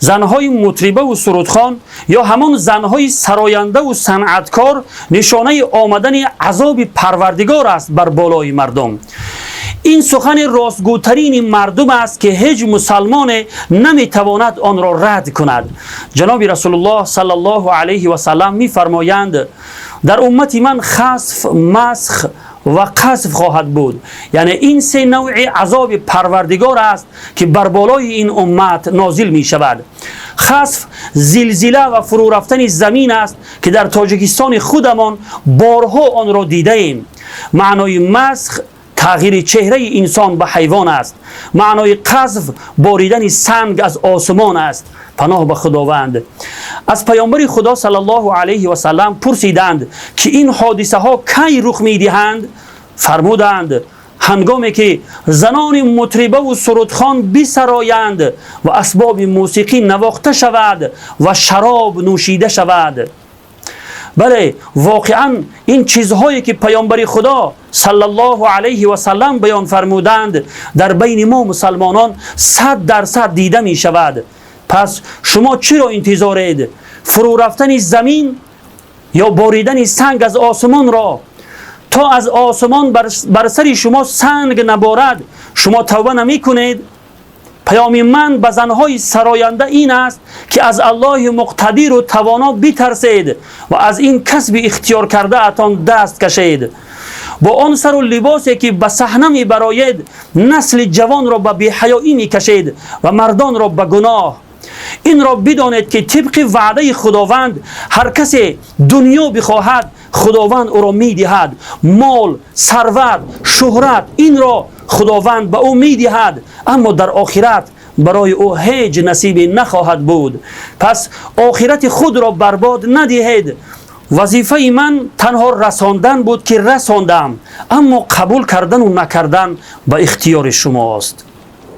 Занҳои мутрибаву сурудхон ё ҳамон занҳои сарояндаву санъаткор нишонаи омадани азоби Парвардигор аст бар болои мардум. Ин сухани ростгӯтарини мардум аст, ки ҳеҷ мусалмоне наметавонад онро рад кунад. Ҷаноби Расулуллоҳ саллаллоҳу алайҳи васаллам мефармоянд: дар уммати ман хасф, масх ва қазф хоҳад буд. Яъне ин се навъи азоби Парвардигор аст, ки бар болои ин уммат нозил мешавад. Хасф зилзила ва фурӯ рафтани замин аст, ки дар Тоҷикистони худамон борҳо онро дидаем. Маънои масх тағйири чеҳраи инсон ба ҳайвон аст. Маънои қазф боридани санг аз осмон аст, паноҳ ба Худованд. Аз паёмбари Худо саллаллоҳу алайҳи васаллам пурсиданд, ки ин ҳодисаҳо кай рух медиҳанд? Фармуданд: ҳангоме ки занони мутрибаву сурудхон бисароянд ва асбоби мусиқӣ навохта шавад ва шароб нӯшида шавад. Бале, воқеан ин чизҳое, ки паёмбари Худо саллаллоҳу алайҳи васаллам баён фармуданд, дар байни мо мусалмонон 100% дида мешавад. Пас шумо чиро интизоред? Фурӯ рафтани замин ё боридани санг аз осмонро? То аз осмон бар сари шумо санг наборад, шумо тавба намекунед. Паёми ман ба занҳои сароянда ин аст, ки аз Аллоҳи муқтадиру тавоно битарсед ва аз ин касби ихтиёр кардаатон даст кашед. Бо он сару либосе, ки ба саҳна мебароед, насли ҷавонро ба беҳаёӣ мекашед ва мардонро ба гуноҳ. Инро бидонед, ки тибқи ваъдаи Худованд ҳар касе дунё бихоҳад, Худованд ӯро медиҳад. Мол, сарват, шӯҳрат, инро Худованд ба ӯ медиҳад, аммо дар охират барои ӯ ҳеҷ насибе нахоҳад буд. Пас охирати худро барбод надиҳед. Вазифаи ман танҳо расондан буд, ки расондам, аммо қабул кардану накардан ба ихтиёри шумост.